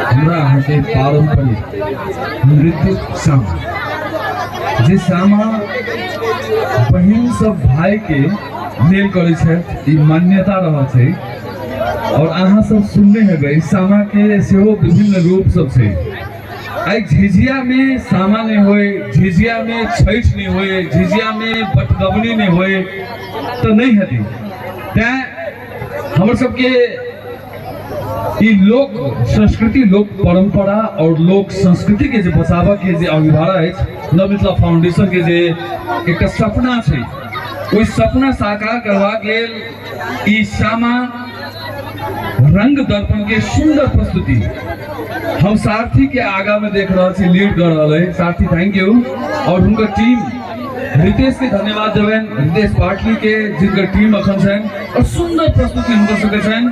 हमरा अहाँके पारंपरिक नृत्य सामा, जे सामा बहिन सब भाई के लेल करै छथि, ई मान्यता रहल छै। और अहाँ सब सुनने हेबै, सामा के सेहो विभिन्न रूप सब छै। आइ झिझिया में सामा नहीं होए, झिझिया में छठ नहीं होए, झिझिया में बटगबनी नहीं होए तो नहीं हेती। तैं हमर सबके ई लोक संस्कृति, लोक परंपरा और लोक संस्कृति के जे बचाबऽ के जे अभिभारा अछि, नव मिथिला फाउंडेशन के जे एकटा सपना छै, ओहि सपना साकार करबाक लेल ई सामा रंग दर्पण के सुंदर प्रस्तुति हम सारथी के आगा में देख रहल छी, लीड कर रहल है सारथी, thank you. और हुनकर टीम रितेश के धन्यवाद देबनि, रितेश पाटली के, जिनकर टीम अखन छनि और सुंदर प्रस्तुति हुनकर सबके छनि।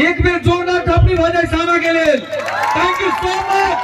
एक बेर जोरदार थपड़ी भऽ जाय सामा के लेल। Thank you so much.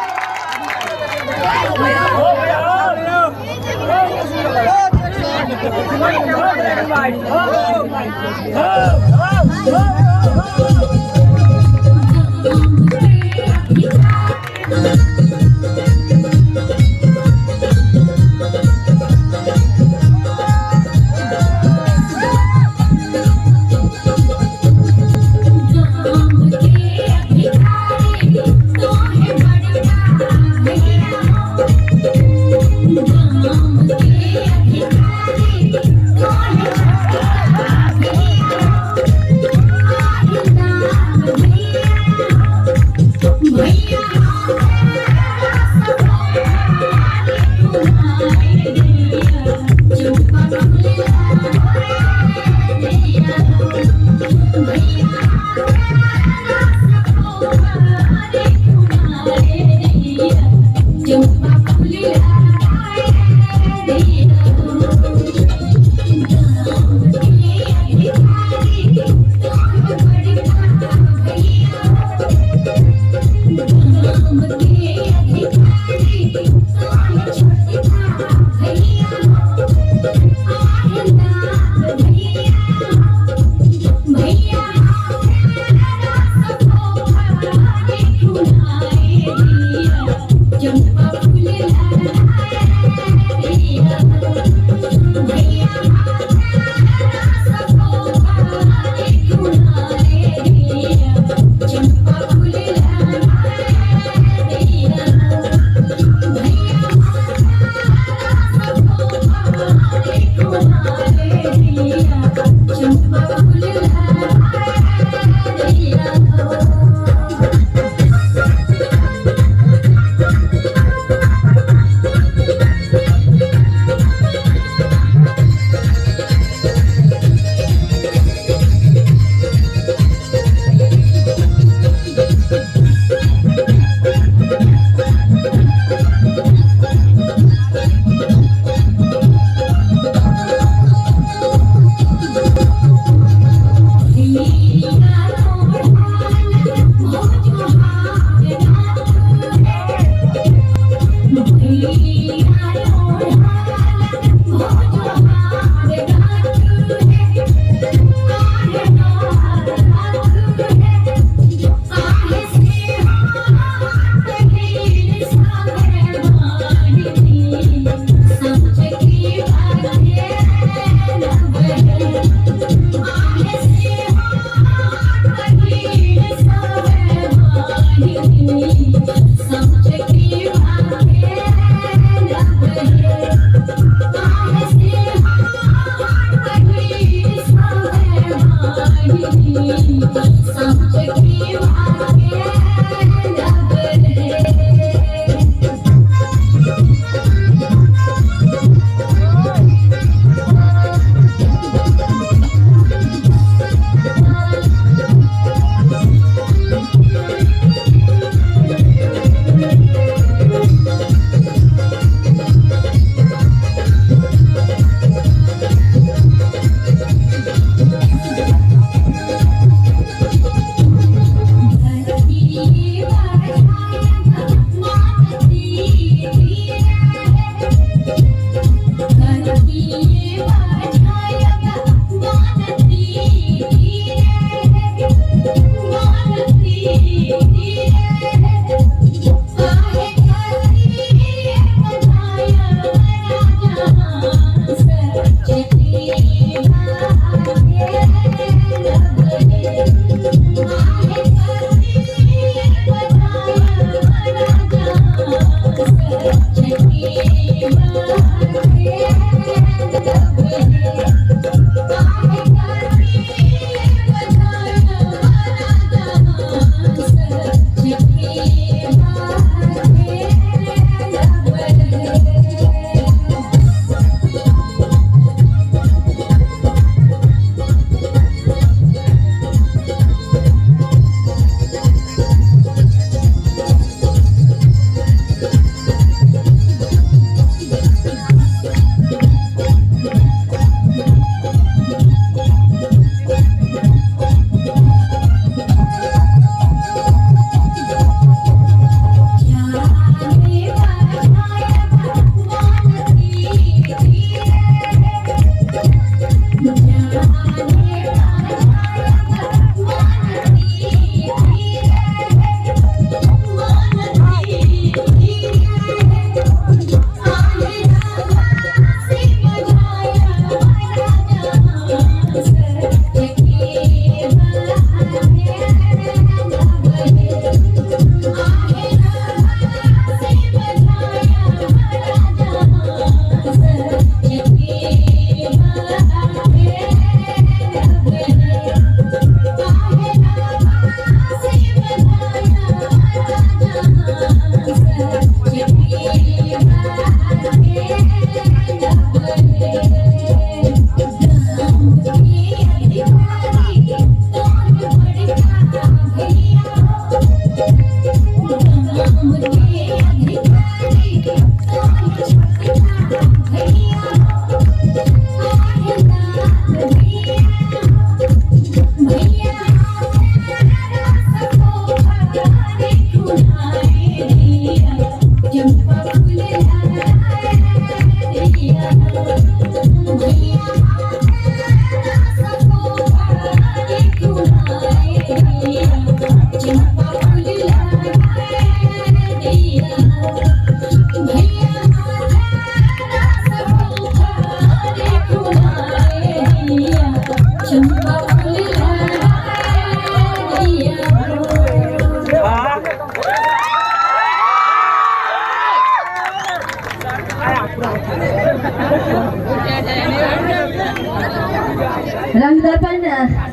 Rangdarpan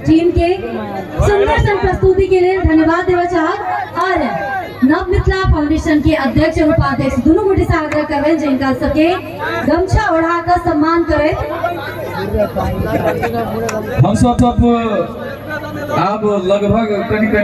team के सुंदर सन प्रस्तुति के लिए धन्यवाद देवा चाहब और नव मिथिला फाउंडेशन के अध्यक्ष और उपाध्यक्ष दोनों गोटे से आग्रह करबनि जे हिनका सबके गमछा ओढ़ा कऽ सम्मान करैत। हम सब आब लगभग कनि कनि